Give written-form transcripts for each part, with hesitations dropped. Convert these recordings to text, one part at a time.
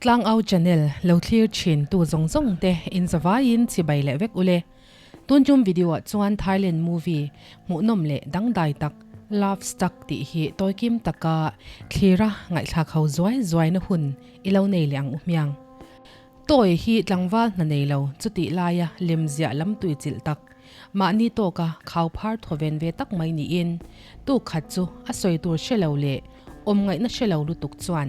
Tlangau channel lo thlir thin tu zawng zawng te in zavaiin chibai leh vek ule. Tun tum video ah chuan Thailand movie hmuhnawm leh dangdai tak Love Stuck tih hi tawikim taka thlira ngaihthlak ho zuai zuaina hun i lo nei leh ang u hmiang. Tawi hi tlangval hna nei lo chutih laia lemziah lam tui chilh tak, mahni tawka khau phar thawven ve tak mai niin tuk khat chu a sawi tur hre lo leh awm ngaihna hre lo lutuk chuan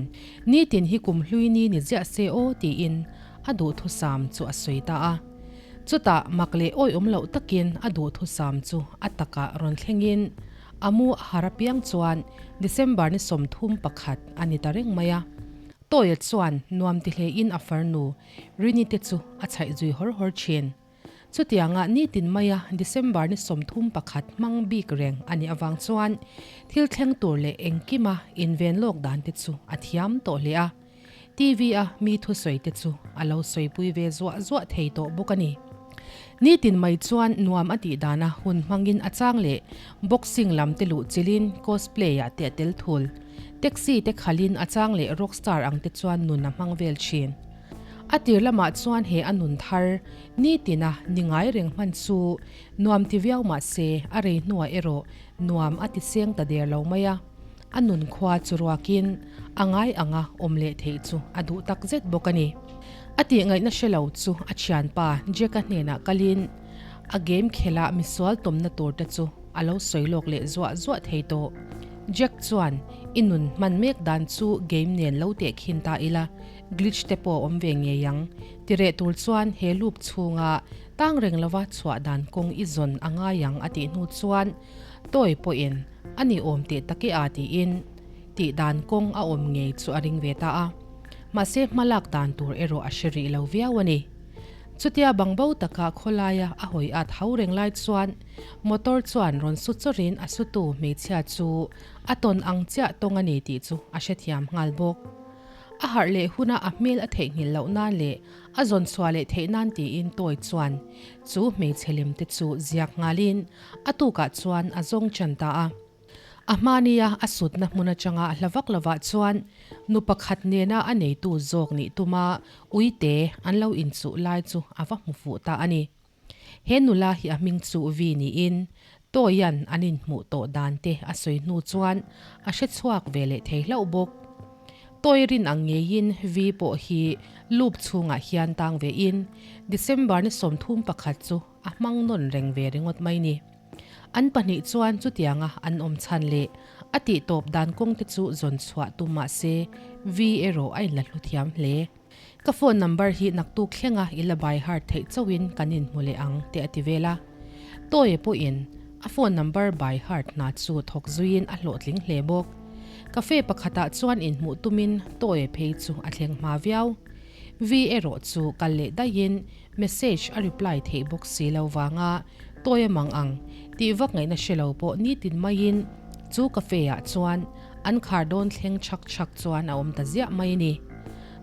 nitin hi kum hlui ni ni ziah se aw tiin a duhthusam chu a sawi ta a. Chutah mak leh awihawm loh takin a duhthusam chu a takah rawn thlengin a mu a har apiang chuan December ni 31 a ni ta reng mai a. Tawia chuan nuam ti hlein a farnu Rini te chu a chhaih zui hawr hawr thin. Chutianga nitin maia December ni 31 hmang bik reng a nih avang chuan thil thleng tur leh engkima inven lawk dan te chu a thiam tawh hle a. TV a mi thusawi te chu a lo sawipui ve zuah zuah thei tawh bawk a ni. Nitin mai chuan nuam a tih dana hun hmangin a chang leh boxing lam te luh chilhin cosplay ah te a tel thul. Taxi te khalhin a chang leh rockstar ang te chuan nun a hmang vel thin. A tir lamah chuan he a nun thar nitina ni ngai reng hman chu nuam ti viau mah se a rei hnuah erawh nuam a ti seng ta der lo mai a. A nun khua chu ruakin a ngai anga awm leh theih chu a duh tak zet bawk a ni. A tih ngaihna hre lo chu a thianpa Jack-a hnenah kalin a game khelha misual tawmna tur te chu a lo sawi lawk leh zuah zuah thei tawh. Jack chuan, I nun hman mek dan chu game nen lo teh khin ta ila, glitch te pawh a awm ve ngei ang. Ti reh tur chuan he loop chhunga tang reng lova chhuah dan kawng i zawn a ngai ang a tih hnu chuan Tawi pawhin a ni awm teh tak e a tiin tih dan kawng a awm ngei chu a ring ve ta a. Mahse hmalak dan tur erawh a hre rih lo viau a ni. Chutia bangbo taka khawlaia a hawi at hau reng lai chuan motor chuan rawn su chawrin a sutu hmeichhia chu a tawn ang chiah tawng a ni tih chu a hrethiam nghal bawk. A harh leh huna a hmel a theihnghilh loh nan leh A zawn chhuah leh theih nan tiin Tawi chuan chu hmeichhe lem te chu ziak nghalin a tukah chuan a zawng chan ta a. A hmania a sutna hmun atanga a hla vak lovah chuan nu pakhat nena a neitu zawk nih tuma uite an lo inchuh lai chu a va hmu fuh ta a ni. He nula hi a hming chu Vi niin Tawia'n an inhmuh tawh dan te a sawi hnu chuan a hre chhuak ve leh thei hlauh bawk. Tawi rin ang ngeiin Vi pawh hi loop chhungah hian tang vein December ni 31 chu a hmang nawn reng ve ringawt mai ni. An pahnih chuan chutianga an awm chhan leh a tihtawp dan kawng te chu zawn chhuah tum mah se Vi erawh a inla hlu thiam hle. Ka phone number hi naktuk thlenga i la by heart theih chauhin kan inhmu leh ang te a ti vel a. Tawia pawhin a phone number by heart hna chu thawk zuiin a hlawhtling hle bawk. Cafe pakhatah chuan inhmuh tumin Tawia phei chu a thleng hma viau. Vi erawh chu kal leh daihin message a reply theih bawk si lo vanga Tawia mang ang tih vak ngaihna hre lo pawh nitin maiin chu cafe ah chuan an khar dawn thleng chhak chhak chuan a awm ta ziah mai a ni.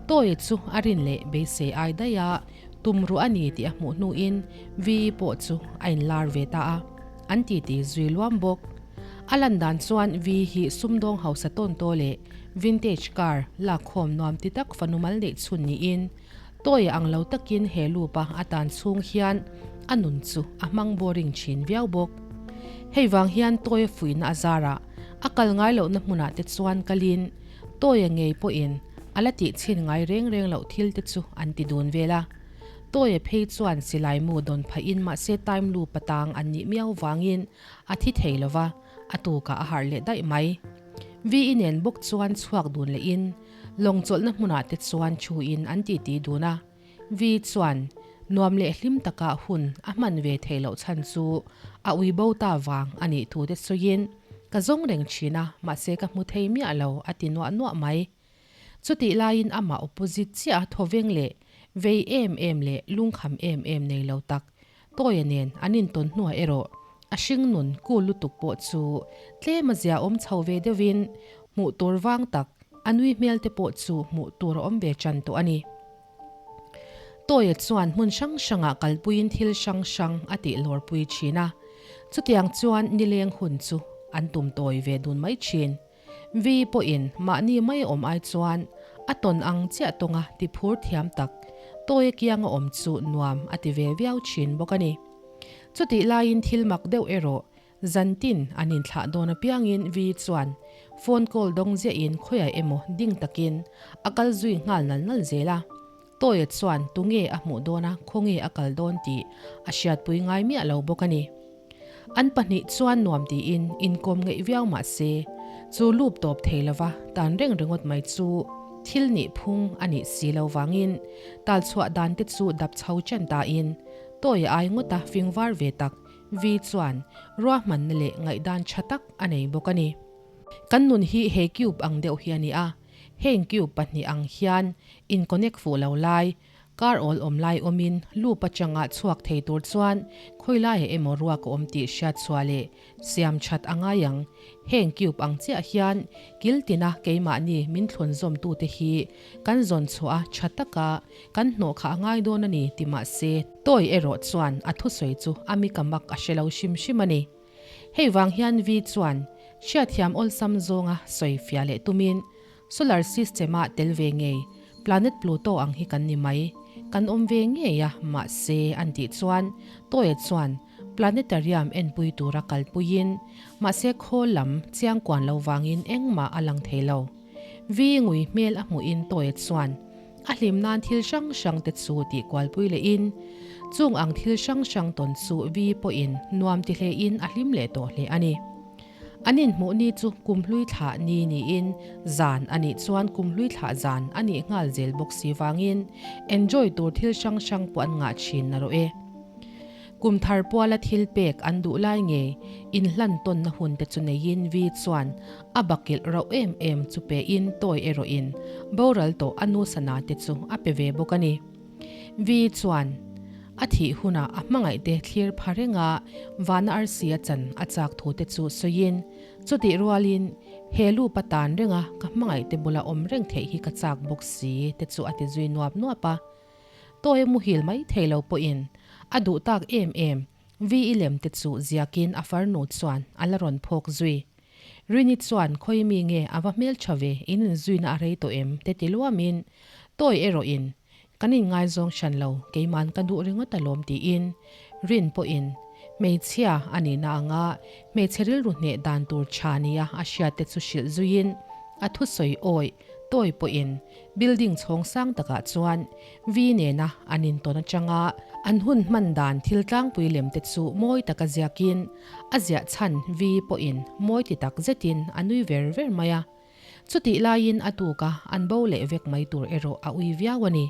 Tawia chu a rin leh beisei ai daih a, tum ruah a ni tih a hmuh hnuin Vee pawh chu a inlar ve ta a, an titi zui luam bawk. A lan dan chuan Vee hi sumdawng hausa tawn taw leh vintage car lakkhawm nuam ti tak fanu mal neih chhun niin Tawia ang lo takin he loop-a a tan chhung hian a nun chu a hmang boring thin viau bawk. Hei vang hian Tawia fuihna a zarah a kal ngai lohna hmunah te chuan kalin Tawia ngei pawhin a la tih chhin ngai reng reng loh thil te chu an ti dun vel a. Tawia phei chuan silai mu dawn phahin mahse time loop a tang an nih miau vangin a thi thei lo va, a tukah a harh leh daih mai. VE nen bawk chuan chhuak dun lehin lawng chawlhna hmunah te chuan thuin an titi dun a. Vi chuan nuam leh hlim taka hun a hman ve theih loh chhan chu a ui bo ta vang a nih thu te sawiin, Ka zawng reng thin a, mahse ka hmu thei miah lo a ti nuah nuah mai. Chutih laiin amah opposite chiah a thawveng leh vei em em leh lungkham em em nei lo tak Tawia nen an intawn hnuah erawh a hringnun cool lutuk pawh chu tlem a zia awm chho ve deuhin hmuh tur vang tak a nui hmel te pawh chu hmuh tur a awm ve tan tawh a ni. Tawia chuan hmun hrang hrangah kalpuiin thil hrang hrang a tih lawrpui thin a, chutiang chuan nileng hun chu an tum tawi ve dun mai thin. Vi pawhin mahni mai awm ai chuan A tawn ang chiah tawnga ti phur thiam tak Tawia kianga awm chu nuam a ti ve viau thin bawk a ni. Chutih laiin thil mak deuh erawh Zantin an inthlah dawn apiangin Vi chuan phone call dawng ziahin khawiah emaw ding takin a kal zui nghal nal nal zel a. Tawia chuan tunge a hmuh dawn a, khawnge a kal dawn tih a hriatpui ngai miah lo bawk a ni. An pahnih chuan nuam tiin inkawm ngeih viau mah se, chu lup tawp thei lova tan reng ringawt mai chu thil nih phung a nih si lo vangin talchhuah dan te chu dap chho chen tain Tawia ai ngawta fingvar ve tak Vi chuan ruahmanna leh ngaihdan tha tak a nei bawk a ni. Kan nun hi he cube ang deuh hi a ni a, heng cube pahnih ang hian in connect fuh lo lai, kar awl awm lai awmin loop atanga chhuak thei tur chuan khawi laiah emaw ruak a awm tih hriat chhuah leh siam that a ngai ang. Heng cube ang chiah hian kil tina keimahni min thlun zawmtute hi kan zawn chhuah a tha taka kan hnawh kha a ngai dawn a ni ti mah se, Tawi erawh chuan a thusawi chu a mika mak a hre lo hrim hrim a ni. Hei vang hian Vi chuan hriatthiam awlsam zawnga sawi fiah leh tumin solar system-a tel ve ngei planet Pluto ang hi kan ni mai, kan awm ve ngei a mahse an tih chuan Tawia chuan planetarium enpui tura kalpuiin mahse khawl lam chiangkuan lo vangin engmah a lang thei lo. Vi ngui hmel a hmuhin Tawia chuan A hlim nan thil hrang hrang te chu tih kualpui leh in, chung ang thil hrang hrang tawn chu Vi pawhin nuam ti hle in a hlim leh tawh hle a ni. An inhmuh ni chu kumhlui thlah ni niin zan a nih chuan kumhlui thlah zan a nih nghal zel bawk si vangin enjoy tur thil hrang hrang pawh an ngah thin na rawh e. Kum thar puala thil pek an duh lai nge inhlan tawnna hun te chu neiin Vi chuan a bakilh rauh em em chu pein tawi erawhin boral tawh a nu sana te chu a pe ve bawk a ni. Vi chuan a thih hunah a hmangaih te thlir pha renga vana arsi a chan a chak thu te chu sawiin chutih rualin he lupa tan renga ka hmangaih te bula awm reng theih hi ka chak bawk si te chu a ti zui nuap nuap a. Tawi muhil mai thei lo pawhin a duh tak em em VE lem te chu ziakin a farnu chuan a la rawn phawk zui. Rini chuan khawi mi nge a va hmeltha ve in inzuina a rei tawh em te ti luamin Tawi erawhin kan inngaizawng hran lo keiman ka duh ringawt alawm tiin Rin pawhin hmeichhia a nihna anga hmeichhe rilru hneh dan tur tha nia a hriat te chu hrilh zuiin a thusawi awi Tawi pawhin Building chhawng sang takah chuan Vi nena an intawn atanga an hun hman dan thil tlangpui lem te chu mawi taka ziakin a ziah chhan Vi pawhin mawi ti tak zetin a nui ver ver mai a. Chutih laiin a tuka an bo leh vek mai tur erawh a ui viau a ni.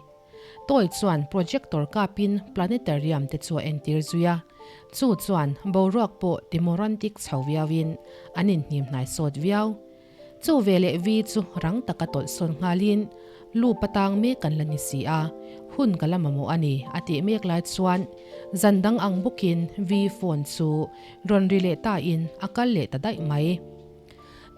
Tawi chuan projector kapin planetarium te chu a entir zui a, chu chuan boruak pawh timorantic chho viauin an inhnim hnai sawt viau. Chu veleh Vi chu rang taka tawlh sawn nghalin, Lu patang mek kan la ni si a, hun ka la mamawh a ni, a tih mek lai chuan zan dang ang bawkin Vi phone chu rawn ri leh tain a kal leh ta daih mai.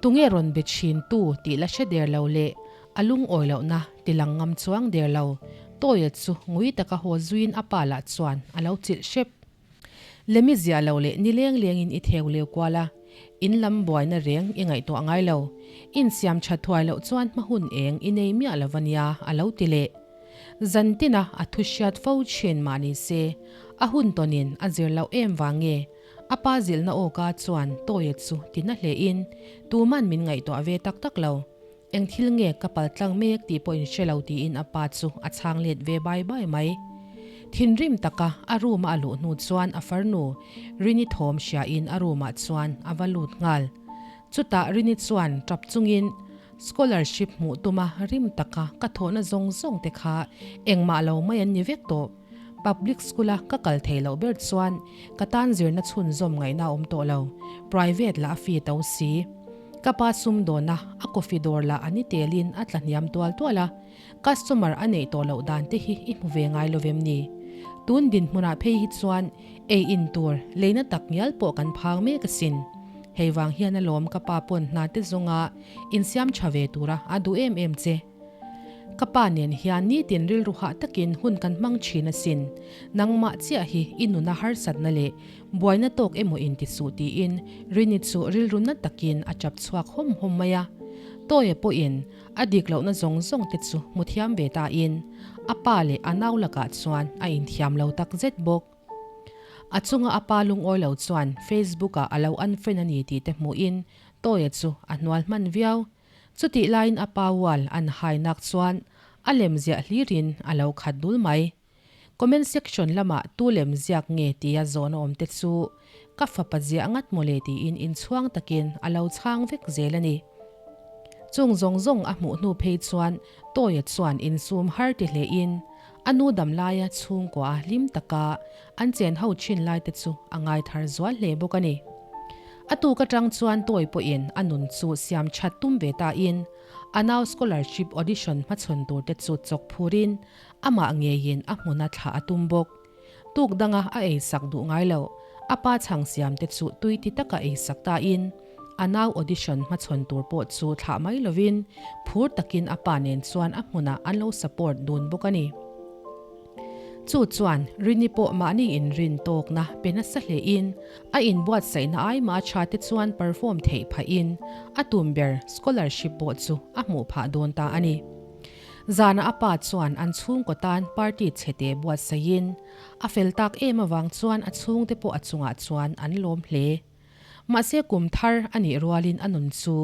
Tunge rawn be thin tu tih la hre der lo leh a lungawi lohna tilang ngam chuang der lo, Tawia chu ngui taka haw zuiin a pa lah chuan a lo chilh hrep. Lemi ziah lo leh ni leng lengin i theu leu kual a, in lam buaina reng i ngaihtuah ngai lo. Insiam that thuai loh chuan hma hun eng i nei miah lo va nia, a lo ti leh. Zantina a thu hriat fo thin mah ni se, a hun tawnin a zir loh em vang nge? A pa zilhna awka chuan Tawia chu ti na hlein, Tuman min ngaihtuah ve tak tak lo. Eng thil nge ka pal tlang mek tih pawh in hre lo tiin a pa chu a chhang let ve bai bai mai. Thinrim taka a room a a luh hnu chuan a farnu Rini thawm hria in a room ah chuan a va lut nghal. Chutah Rini chuan tap chungin scholarship hmuh tuma rim taka ka thawhna zawng zawng te kha engmah lo mai an ni vek tawh. Public school a ka kal thei loh ber chuan ka tan zirna chhunzawm ngaihna a awm tawh lo, private lah a fee to si. Ka pa sumdawn a, a coffee dawr lah a ni telin a tla hniam tual tual a, customer a neih tawh loh dan te hi i hmu ve ngai lo vem ni? Tun dinhmunah phei hi chuan ei in tur leina tak ngial pawh kan phang mek asin. Hei vang hian alawm ka pa pawn hna te zawnga insiam tha ve tura a duh em em che. Ka pa nen hian nitin rilru hah takin hun kan hmang thin asin. Nangmah chiah hi i nuna harsatna leh buaina tawk emaw in ti suh tiin Rini chu rilru na takin a chap chhuak hawm hawm mai a. Tawia pawhin a dik lohna zawng zawng te chu hmu thiam ve ta in a pa leh a nau lakah chuan a inthiam lo tak zet bawk. A chunga a pa lungawi lo chuan Facebook ah a lo unfriend a ni tih te hmuhin Tawia chu a hnual hman viau. Chutih laiin a pa wall an hai nak chuan a lem ziah hlirin a lo khat dul mai. Comment section lamah tu lem ziak nge tia zawhna awm te chu ka fapa ziah ngat mawle tiin inchhuang takin a lo chhang vek zel a ni. Chung zawng zawng a hmuh hnu phei chuan Tawia chuan insum har ti hlein a nu dam laia chhungkua a hlim taka an chen ho thin lai te chu a ngai thar zual hle bawk a ni. A tuk atang chuan Tawi pawhin a nun chu siam that tum ve tain a nau scholarship audition hmachhawn tur te chu chawk phurin Amah ngeiin a hmuna thlah a tum bawk. Tuk danga a eisak duh ngai lo, a pa chhang siam te chu tui ti taka eisak tain a nau audition hmachhawn tur pawh chu thlah mai lovin phur takin a pa nen chuan a hmunah an lo support dun bawk a ni. Chu chuan Rini pawh mahni inrin tawkna pe nasa hlein a inbuatsaihna ai mah tha te chuan perform theih phahin a tum ber scholarship pawh chu a hmuh phah dawn ta a ni. Zanah a pa chuan an chhungkaw tan party chhete buatsaihin a fel tak em avang chuan a chhungte pawh a chungah chuan an lawm hle. Mahse kum thar a nih rualin a nun chu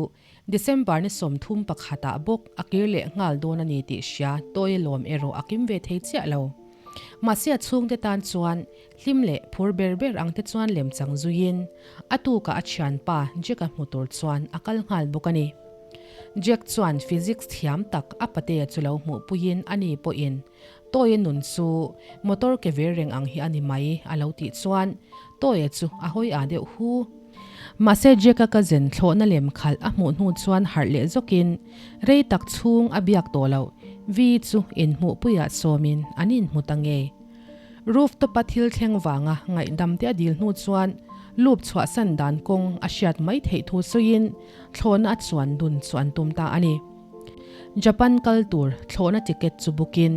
December ni 31 ah bawk a kir leh nghal dawn a ni tih hria Tawia lawm erawh a kim ve thei chiah lo. Mahse a chhungte tan chuan hlim leh phur ber ber ang te chuan lemchang zuiin a tukah a thianpa Jack-a hmu tur chuan a kal nghal bawk a ni. Jack chuan physics thiam tak a patea chu lo hmuh puiin a ni pawhin Tawia nun chu motor ke vir reng ang hi a ni mai a lo tih chuan Tawia chu a hawi ah deuh hu. Mahse Jack-a cousin thlawhna lem khalh a hmuh hnu chuan harh leh zawkin rei tak chhung a biak tawh loh Vi chu inhmuh puiah sawmin an inhmu ta ngei. Rooftop-a thil thleng vanga ngaihdam te a dil hnu chuan loop chhuahsan dan kawng a hriat mai theih thu sawiin thlawhna a chuan dun chu an tum ta a ni. Japan kal tur thlawhna ticket chu bookin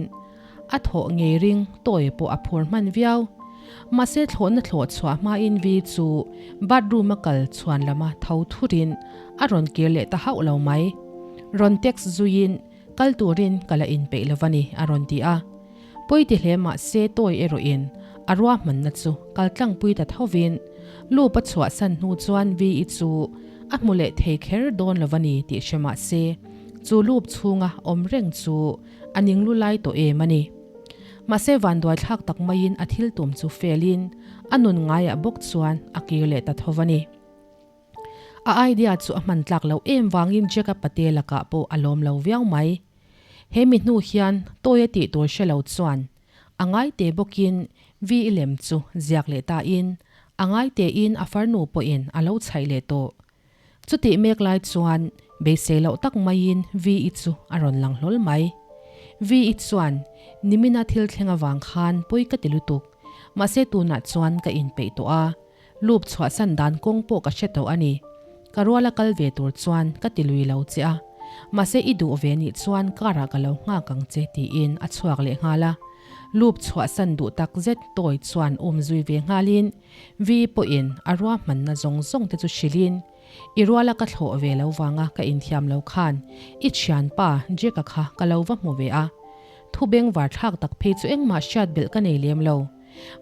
a thawh ngei ring tawi pawh a phur hman viau. Mahse thlawhna thlawh chhuah hmain Vi chu bathroom a kal chhuan lama tho thurin a rawn kir leh ta hauh lo mai. Rawn text zuiin Kal turin ka la inpeih lo va ni, a rawn ti a. Pawi ti hle mah se tawi erawhin a ruahmanna chu kal tlangpui ta thovin Loop a chhuahsan hnu chuan Vi-i chu a hmu leh thei kher dawn lo va ni tih hre mah se chu Loop chhunga awm reng chu a ning lu lai tawh em a ni. Mahse vanduai thlak tak maiin a thil tum chu felin a nun ngaiah bawk chuan a kir leh ta tho va ni. A idea chu a hman tlak loh em vangin Jack-a pate lakah pawh a lawm lo viau mai. He mi hnu hian Tawia tih tur hre lo chuan a ngai te bawkin Vi lem chu ziak leh tain a ngai tein a farnu pawhin a lo chhaih leh tawh. Chutih mek lai chuan beisei loh tak maiin Vi-i chu a rawn lang hlawl mai. Vi-i chuan nimina thil thleng avang khan pawi ka ti lutuk, mahse tunah chuan ka inpeih tawh a, Loop chhuahsan dan kawng pawh ka hre tawh a ni. Ka ruala kal ve tur chuan ka ti lui lo che a. Mahse i duh ve nih chuan car ah ka lo nghak ang che tiin a chhuak leh nghal a. Loop chhuahsan duh tak zet tawi chuan um zui ve nghalin Vi pawhin a ruahmanna zawng zawng te chu hrilhin i ruala ka thlawh ve lo vanga ka inthiam lo khan i thianpa Jack-a kha ka lo va hmu ve a. Thu bengvar thlak tak phei chu engmah hriat belh ka nei lem lo.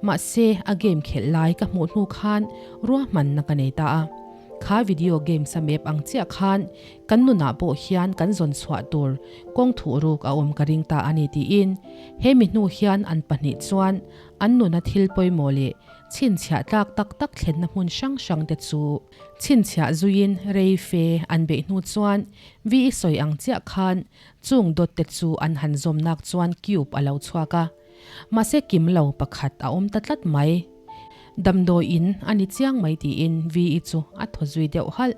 Mahse, a game khelh lai ka hmuh hnu khan ruahmanna ka nei ta a. Kha video games a map ang chiah khan kan nunah pawh hian kan zawn chhuah tur kawng thuh ruk a awm ka ring ta a ni tiin he mi hnu hian an pahnih chuan an nuna thil pawimawh leh chhinchhiah tlak tak tak thlenna hmun hrang hrang te chu chhinchhiah zuiin rei fe an beih hnu chuan VE sawi ang chiah khan chung dawt te chu an han zawm nak chuan cube a lo chhuak a. Mahse kim lo pakhat a awm ta tlat mai. Damdawi in a ni chiang mai tiin Vi-i chu a thaw zui deuh halh.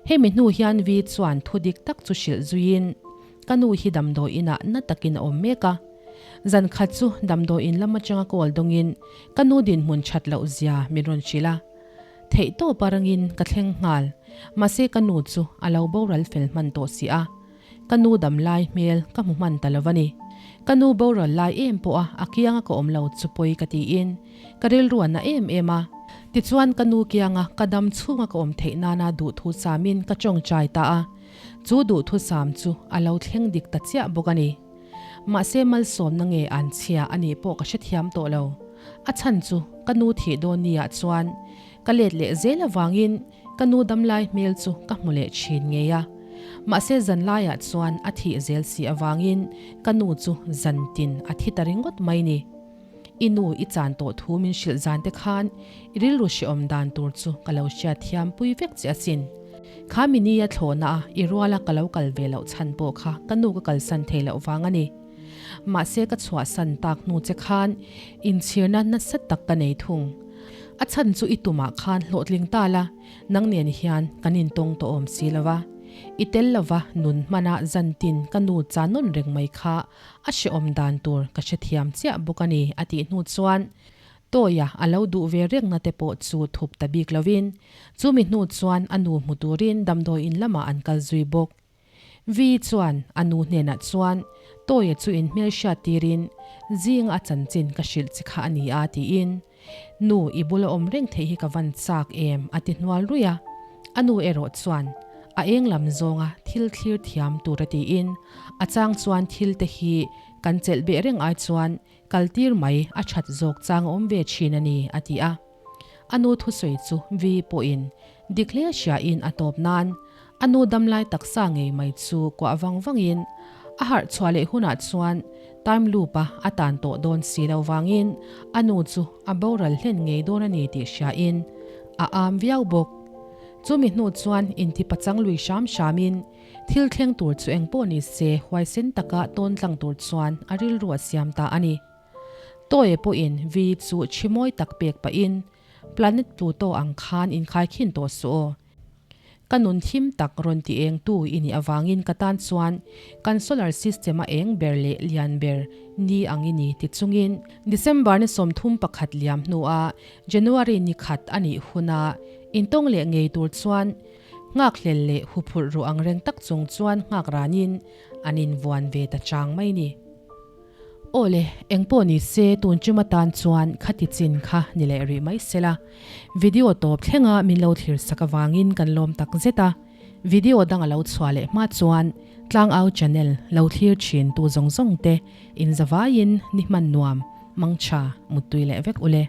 Hemi hnu hian Vi chuan thu dik tak chu hrilh zuiin, Ka nu hi damdawi inah na takin a awm mek a. Zan khat chu damdawi in lam atanga call dawngin ka nu dinhmun that loh zia min rawn hrilh a. Theih tawp a rangin ka thleng nghal. Mahse ka nu chu a lo boral fel hman tawh si a. Ka nu dam lai hmel ka hmu hman ta lo a ni. Ka nu boral lai em pawh a a kianga ka awm lo chu pawi ka tiin ka rilru a na em em a. Tichuan ka nu kianga ka dam chhunga ka awm theih nana duh thu chamin ka tawngtai ta a. Chu duhthusam chu a lo thleng dik ta chiah bawk a ni. Mahse malsawmna nge an chhia a nih pawh ka hrethiam tawh lo. A chhan chu ka nu thih dawn ni ah chuan ka let leh zel avangin ka nu damlai hmel chu ka hmu leh thin ngei a. Mahse zanlaiah chuan a thih zel si avangin ka nu chu zantin a thi ta ringawt mai ni. I nu i chan tawh thu min hrilh zan te khan i rilru hrehawm dan tur chu ka lo hriat thiam pui vek che asin. Kha mini a thlawhna a i ruala ka lo kal ve loh chhan pawh kha ka nu ka kalsan thei loh vang a ni. Mahse ka chhuahsan tak hnu che khan inchhirna nasa tak ka nei thung. A chhan chu i tumah khan hlawhtling ta la, nang nen hian kan intawng tawh awm si lo va. I tel lova nun hmana zantin ka nu chan nawn reng mai kha A hrehawm dan tur ka hrethiam chiah bawk a ni a tih hnu chuan Tawia a lo duh ve rengna te pawh chu thup ta bik lovin chumi hnu chuan a nu hmu turin damdawi in lamah an kal zui bawk. Vi chuan a nu hnenah chuan Tawia chu in hmelhriat tirin zinga a chanchin ka hrilh che kha a ni a tiin Nu i bula awm reng theih hi ka van chak em a ti hnual ruih a, a nu erawh chuan a eng lam zawnga thil thlir thiam tur a tiin a chang chuan thil te hi kan chelh beh reng ai chuan kal tir mai a that zawk chang a awm ve thin a ni a ti a. A nu thusawi chu Vi pawhin dik hle hriain a tawp nan A nu damlai taksa ngei mai chu kuah vang vangin a harh chhuah leh hunah chuan time loop-a a tan tawh dawn si lo vangin a nu chu a boral hlen ngei dawn a ni tih hriain a am viau bawk. Chumi hnu chuan inti pachang lui hram hramin thil thleng tur chu eng pawh ni se huaisen taka tawn tlang tur chuan a rilru a siam ta a ni. Tawia pawhin Vi chu chhimawi tak pek pahin Planet Pluto ang khan inkhaikhin tawh suh aw. Ka nun thim tak rawn ti eng tu i nih avangin ka tan chuan kan solar system a eng ber leh lian ber ni ang i ni ti chungin December ni 31 liam hnua January ni khat a nih huna intawng leh ngei tur chuan nghakhlel leh huphurh ruh ang reng tak chung chuan nghak ranin an invuan ve ta chang mai ni. Aw le, engpawh ni se tun chum atan chuan khati chin kha ni leh rih mai sela. Video tawp thlenga min lo thlir sak avangin kan lawm tak zet a. Video dang a lo chhuah leh hma chuan Tlangau channel lo thlir thin tu zawng zawng te in zavaiin ni hman nuam, mangtha, muttui leh vek ule.